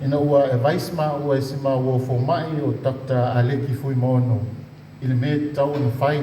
Ina ua advice maua e si maua fomai o Dr. Aleki Fuimaono i le mea e tatau ona fai.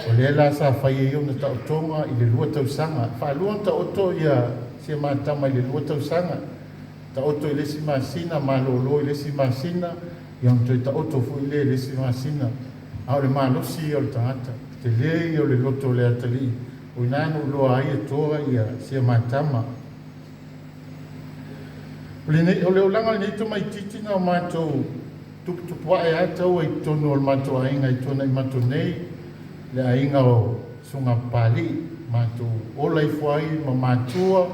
O lea la sa fai ai ona taotoga i le 2 tausaga. Faalua ona taoto ia si matama i le 2 tausaga. Taoto i le isi masina, malolo i le isi masina, ia ona toe taoto foi lea i le isi masina. A o le malosi ia o le tagata, tele ia o le loto o le atalii, o ina na uloa ai e toa ia sia matama. O le olaga o lenei tamaititi na o matou tuputupuae a taua i totonu o le matou aiga i Tuanaimato nei, le aiga o Sugapalii. Matou ola ifo ai ma matua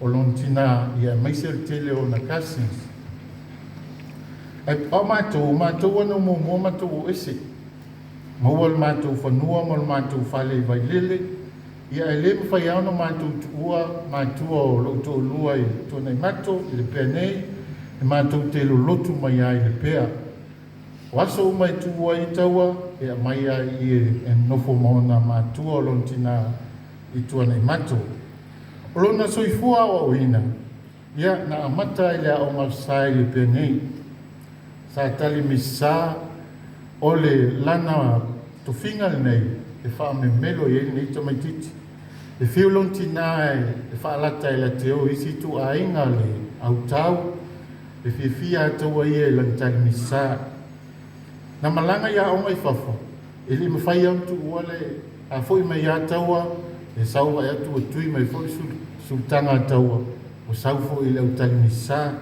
o lona tina ia aemaise o le tele o ona cousins. Ae o matou, matou ana muamua matou o ese. Maua le matou fanua ma le matou fale i Vailele, ia ae le mafai lava ona matou tuua matua o lou toalua i Tuanaimato i Lepea nei, e matou te lolotu mai ai i Lepea. O aso uma e tuua ai taua, e aumai ai i e nofo ma ona matua o lona tina i Tuanaimato. O lona soifua aoaoina, ia na amata i le aoga sa i Lepea nei. Sa tali misisa o le lana tofiga lenei e faamemelo i ai lenei tamaititi. E fiu lona tina e faalata e latou te o i isi ituaiga le autau, e fiafia ataua ia i lana tali misisa. Na malaga i aoga i fafo, e le mafai ona tuua le a foi mai ia taua, e sau vaai atu ua tui mai foi sulutaga a taua, ua sau foi i le autali misisa.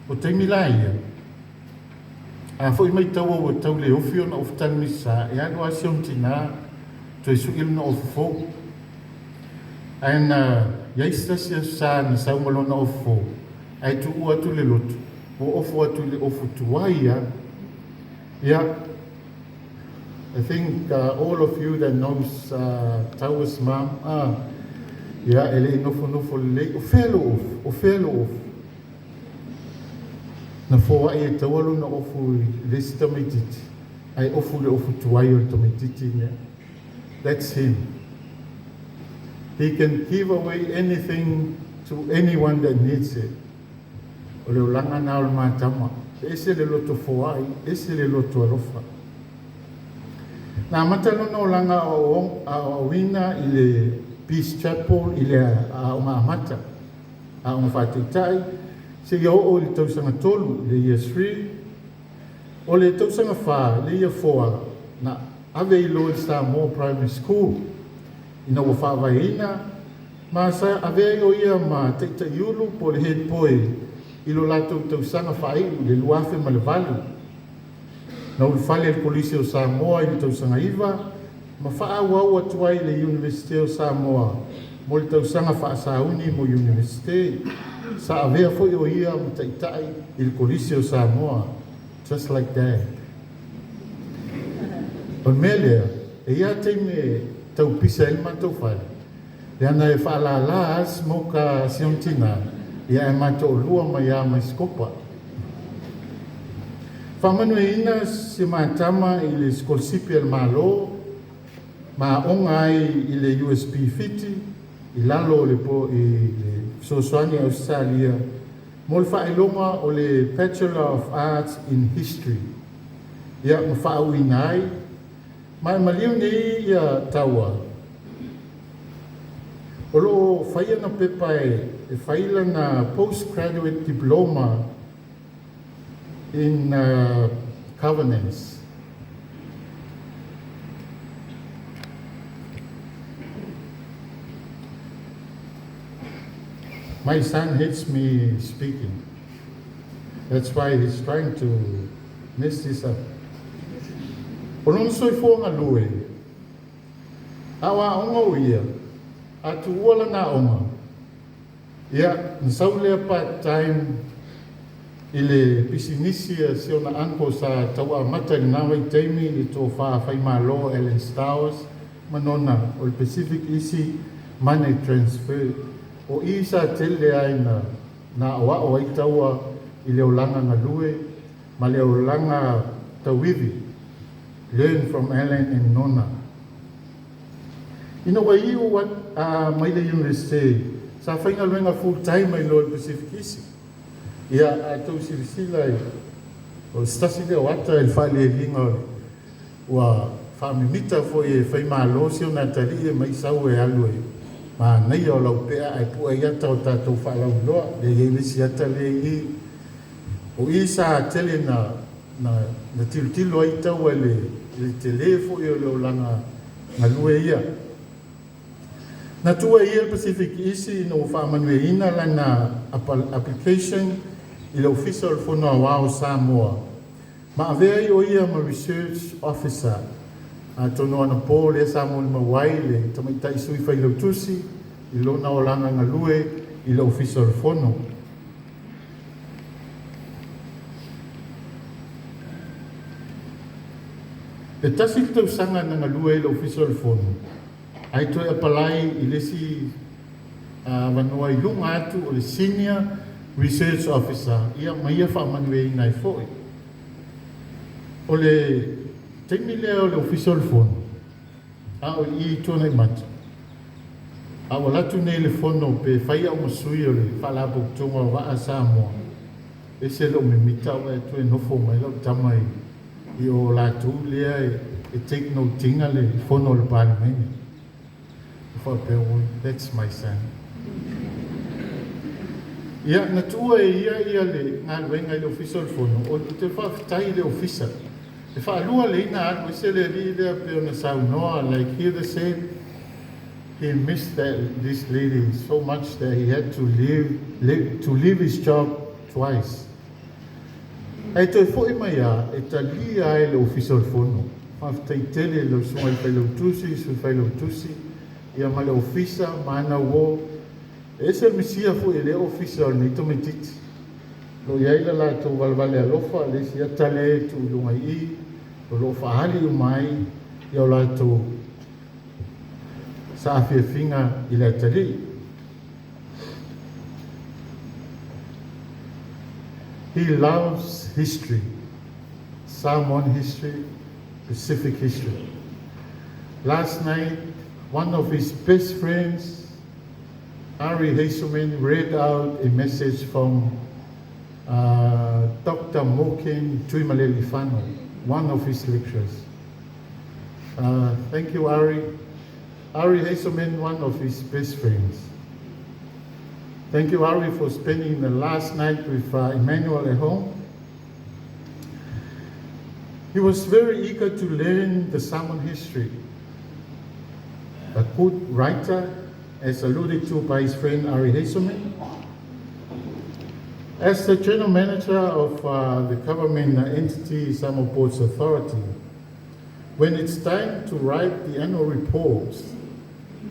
O taimi la ia, a foi mai taua ua tau le ofi ona ofu tali misisa, e alu lava si ona tina toe sui lona ofu fou. Ae na iai se tasi aso sa na sau ma lona ofu fou, ae tuua atu le lotu, ua ofu atu i le ofu tuai lava. Yeah, I think all of you that knows Taua's mom, yeah, e le i nofonofo lelei, o fea lou ofu, o fea lou ofu. Na foai e taua lona ofu i le isi tamaititi, ae ofu le ofu tuai o le tamaititi lea. That's him. He can give away anything to anyone that needs it. O le olaga na o le matama. E ese le loto foai, ese le loto alofa. Na amata lona olaga aoaoina i le Peace Chapel i le aoga amata, aoga faataitai, seia oo i le tausaga 3, le Year 3. O le tausaga 4, le Year 4, na ave i loa i Samoa Primary School, ina ua faavaeina, ma sa avea ai o ia ma taitaiulu po o le head boy i lo latou tausaga faaiu i le 2008. Na ulufale i le Kolisi o Samoa i le tausaga 9, ma faaauau atu ai i le Iunivesite o Samoa mo le tausaga faasauni mo Iunivesite. Sa avea foi o ia ma taitai i le Kolisi o Samoa, just like that. O le mea lea, e ia taimi e taupisa ai le matou fale, leaga e faalala a smoke a si ona tina, ia ae matoolua mai lava mai sikopa. Faamanuiaina si matama i le sikolasipi a le Malo, ma aoga ai i le USP Fiti, i lalo o le po i le fesoasoani a Ausetalia mo le faailoga o le Bachelor of Arts in History. Ia ma faauuina ai, ma e maliu nei ia taua, o loo fai ana pepa e fai lana postgraduate diploma in governance. My son hates me speaking. That's why he's trying to mess this up. O lona soifua galue, a o aoga o ia, a tuua lana aoga, ia, na sau lea part time i le pisinisi a si ona uncle sa tau amata i lena vaitaimi i le tofa faimalo Alan Stowers ma nona o le Pacific Easy Money Transfer. O i sa tele ai na aoao ai taua i le olaga galue ma le olaga tauivi. Learn from Alan and Nona. Ina ua iu mai le university, sa faigaluega full time ai loa i le Pacific Easy. Ia, a outou silasila i, o se tasi lea o ata i le faalialiga o le, ua faamimita foi e Faimalo si ona atalii e mai sau e alu e manaia o lau pea ae pue ai ata o tatou faalauiloa. Lea e i ai le isi ata lea i i. O i sa tele na tilotilo ai Taua i le tele foi o le olaga galue ia. Na tuua e ia le Pacific Isi ina ua faamanuiaina lana application i le Ofisa o le Fono Aoao o Samoa ma avea ai o ia ma Research Officer. Atonu anapo lea sa molimau ai le tamaitai sui failautusi i lona olaga galue i le Ofisa o le Fono. E tasi le tausaga na galue ai i le Ofisa o le Fono, ae toe apalai i le isi avanoa i luga atu o le Senior Research Officer, ia ma ia faamanuiaina ai foi. O le taimi lea o le Ofisa o le Fono, a o i i Tuanaimato, a ua alu atu nei le Fono pe fai au ma sui o le Faalapotopotoga o Vaa a Samoa, ese lou mimita ae ou vaai atu e nofo mai lau tama i o latou lea e take note ina le fono a le Palemene. E faapea, "Oi, that's my son." Ia, na tuua e ia le galuega i le Ofisa o le Fono, ou te faafetai i le Ofisa. E faalua lei na alu ese le alii lea pei ona saunoa, like here said, he missed this lady so much that he had to leave his job twice. Ae toe foi mai a, e talia ai le Ofisa o le Fono. Faafetai tele i lau susuga i le Failautusi, sui Failautusi, ia ma le Ofisa, ma ana uo. E ese le misia foi e le Ofisa o lenei tamaitiiti. Lo i ai le latou valevale alofa, le isi ata lea e tuu i luga i i, o lo o faaali uma ai ia o latou saafiafiga i le atalii. He loves history, Samoan history, Pacific history. Last night, one of his best friends, Ari Hazelman, read out a message from Dr. Moken Tuimalealiifano, one of his lecturers. Thank you, Ari. Ari Hazelman, one of his best friends. Thank you, Ari, for spending the last night with Emmanuel at home. He was very eager to learn the Samoan history. A good writer, as alluded to by his friend Ari Hazelman. As the general manager of the government entity Samoa Ports Authority, when it's time to write the annual reports,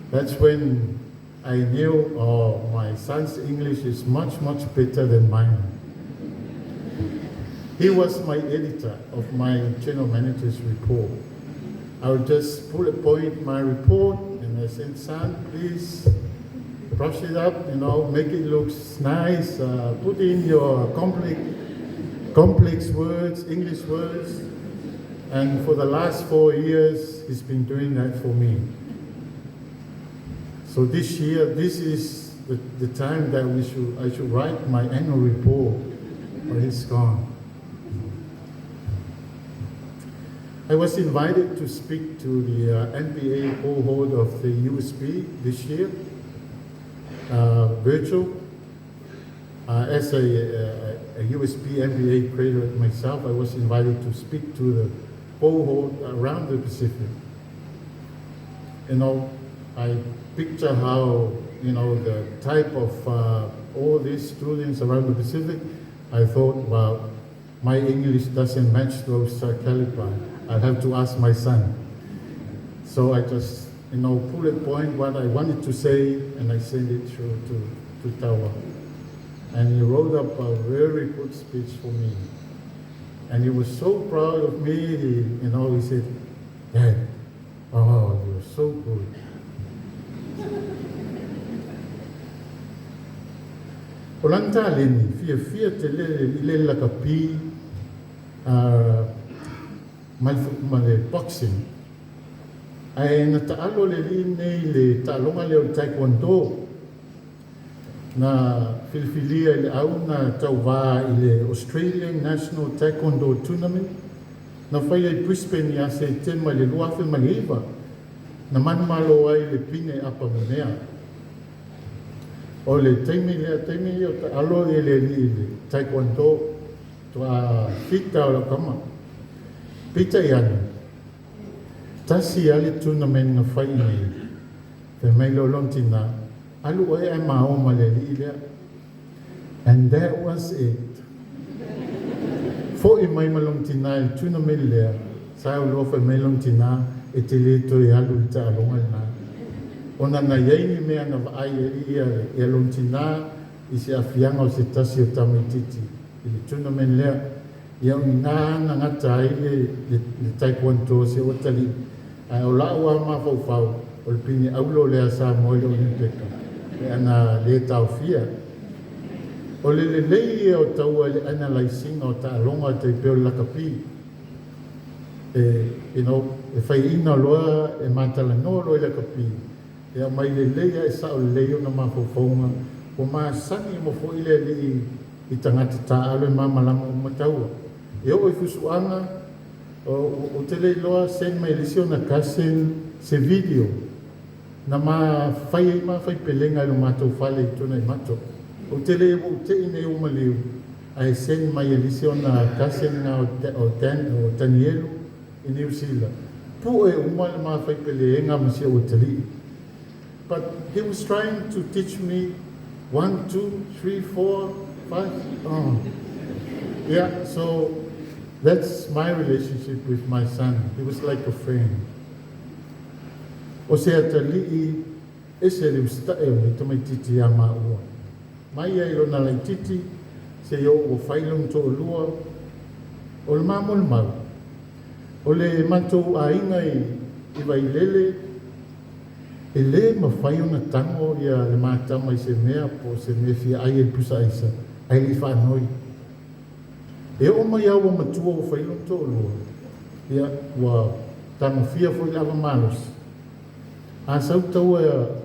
that's when I knew, oh, my son's English is much, much better than mine. He was my editor of my general manager's report. I would just bullet point my report and I said, "Son, please brush it up, make it look nice, put in your complex words, English words." And for the last 4 years, he's been doing that for me. So this year, this is the time that I should write my annual report, but he's gone. I was invited to speak to the MBA cohort of the USB this year, virtual. As a USB MBA graduate myself, I was invited to speak to the cohort around the Pacific. I picture how, the type of all these students around the Pacific. I thought, well, my English doesn't match those caliber. I'll have to ask my son. So I just, bullet point what I wanted to say, and I sent it through to Taua. And he wrote up a very good speech for me. And he was so proud of me, he said, "Dad, oh, you're so good." O lana taleni, fiafia tele i le lakapi ma le boxing. Ae na taalo le alii nei le taaloga lea o le taekwondo. Na filifilia e le au na tauvā i le Australian National Taekwondo Tournament na faia i Brisbane ia Setema i le 2009, na manumalo ai le pine apamemea. O le taimi lea, taimi ia o taalo le alii i le taekwondo, faatoa fita o lau tama. Peitai ane, tasi lava le tournament na fai i inei, fai mai loa lona tinā, alu oe ae ma o ma le alii lea. And that was it. Fo'i mai ma lona tinā i le tournament lea, sa loa fai mai lona tinā, e te lē toe alu i le taaloga lenā. Ona na iai ni mea na vaai ai ia lona tinā i se aafiaga o se tasi o tamaititi i le tournament lea. Ia o ina na gata ai le taekwondo si ou atalii. Ae o la'u a mafaufau, o le pine aulo lea Samoa i le Olympeka, pe ana lē taofia. O le lelei ia o taua i le analyse ina o taaloga tai pei o le lakapi. E e faiaina loa e matalanoa loa i lakapi, e aumai lelei a e sa'o lelei ona mafaufauga ua masani uma foi le alii i tagata taaalo e malamalama uma taua. E oo i fusuaga, ou te le iloa send mai e le isi ona cousin se video na ma fai ai ma faipelega i lo matou fale i Tuanaimato. Ou te le ua ou te'i nei ua maliu, ae send mai e le isi ona cousin na o Danielu i New Zealand. Pu'e uma le ma faipeleega ma si ou atalii. But he was trying to teach me one, two, three, four, five. Oh. Yeah, so that's my relationship with my son. He was like a friend. O se atalii ese le usita'e o nei tamaititi iā maua. Mai ai lona laititi, seia oo ua fai lona to'alua. O le mamolemau, o le matou aiga i Vailele, e lē mafai ona tago ia le matama i se mea po o se mea fia ai e le pusa aisa, ae le'i faanoi. E oo mai au ua matua ua fai lona to'alua, ia ua tagofia foi le ava malosi. A sau taua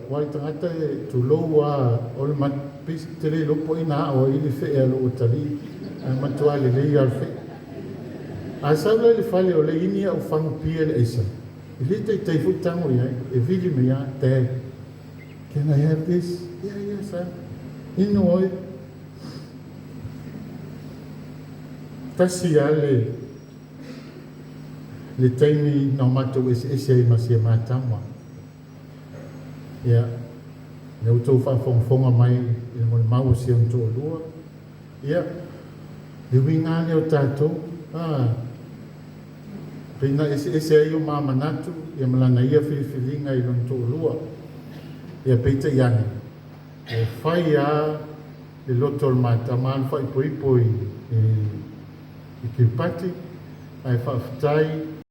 ua le tagata e tulou a o le te le iloa po o ai na a'o ai le fe'e a lou atalii, ae matuā lelei a le fe'e. A sau la i le fale o le ini a'u fagu pia i le aisa, e lē taitai foi tago i ai, e vili mai a, "Dad, can I have this?" Yeah, son. Inu oe." Tasi a le taimi na o matou eseese ai ma si a matama. Ia, le outou faafogafoga mai i le molimau o si ona to'alua. Ia, le uiga lea o tatou, a pei na eseese ai o mamanatu ia ma lana ia filifiliga i lona to'alua. Ia peitai ane, e fai a le loto o le matama alu faaipoipo i Kiripati, ae faafetai.